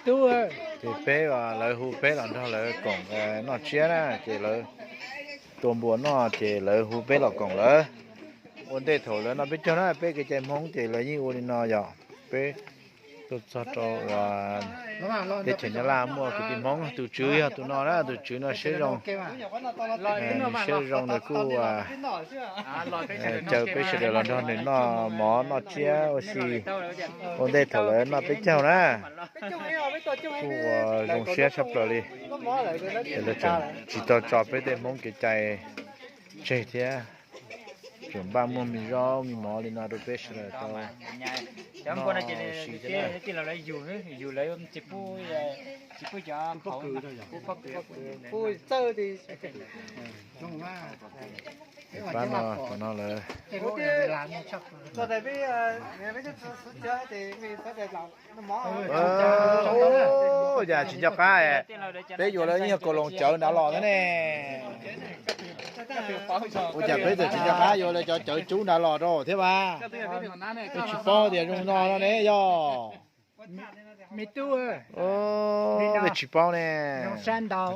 Ces peb, lawv hu peb los nrog lawv koom noj tsiab na, ces lawv tua npua noj ces lawv hu peb los koom lawv. Ua ntej thaum lawv noj peb caug na, peb kev cai Hmoob ces lawv yeej ua li no yom. Peb tuaj txog rau uas teb chaws Nyab Laj muaj kwv tij Hmoob, tus tswv yog tus no na, tus tswv no siab zoo, siab zoo nws kuj caw peb sawv daws los nrog nws noj mov noj tsiab ua si ua ntej thaum lawv noj peb caug na. Kuj ua zoo siab tshaj plaws li. Ces lawv tseem tsis tau tso peb tej Hmoob kev cai tseg thiab, tseem npaj muag me zaub me mov li no rau peb sawv daws tau noj si thiab na. Pab no, tam no lawv Ua cas tsis nco qab, peb yuav lawv ib nyuag kaus loos cawv nrad los thiab ne. Ua cas peb txawm tsis nco qab yuav lawv cov cawv cub nrad los rau thiab mas? Peb tsis paub tias zoo no no ne yog. Peb tsis paub ne. Tsaug ntau.